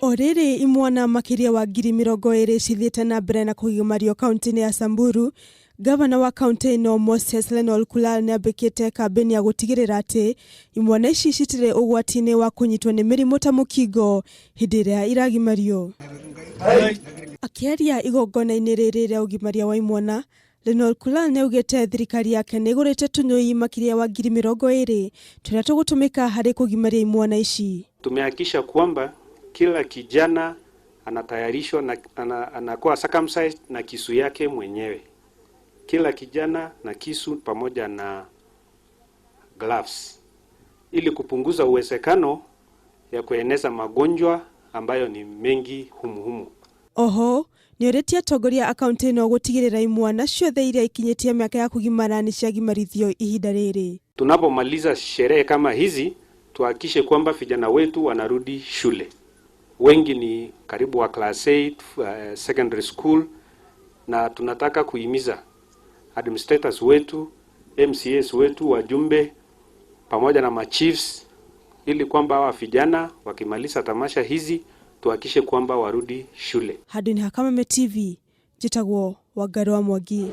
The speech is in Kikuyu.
O rĩrĩ imwana makĩria wa 20,000 cithiĩte na mbere na kũgimario kaunti-inĩ ya Samburu. Gavana wa kaunti ĩno Moses Lenolkulal nĩambĩkĩte kambĩni ya gũtigĩrĩra atĩ imwana ici citirĩ ũgwati-inĩ wa kũnyitwo nĩ mĩrimũ ta mũkingo hĩndĩ ĩrĩa iragimario. Akĩaria igongona-inĩ rĩrĩ rĩa ũgimaria wa imwana, Lenolkulal nĩaugĩte thirikari yake nĩĩgũrĩte tũnyũi makĩria wa 20,000 tũrĩa tũgũtũmĩka harĩ kũgimaria imwana ici. Tumehakikisha kwamba kila kijana anatayarishwa na anakuwa circumcised na kisu yake mwenyewe. Kila kijana na kisu pamoja na gloves, ili kupunguza uwezekano ya kueneza magonjwa ambayo ni mengi humuhumu. Oho nĩorĩtie atongoria a kaunti ĩno gũtigĩrĩra imwana ciothe iria ikinyĩtie mĩaka ya kũgimara nĩciagimarithio ihinda rĩrĩ. Tunapomaliza sherehe kama hizi, tuhakikishe kwamba vijana wetu wanarudi shule. Wengi ni karibu wa class 8, secondary school, na tunataka kuhimiza administrators wetu, MCAs wetu, wajumbe pamoja na machiefs, ili kwamba hawa vijana wakimaliza tamasha hizi tuhakikishe kwamba warudi shule. Handũ-inĩ ha Kameme TV, njĩtagwo Wangari wa Mwangi.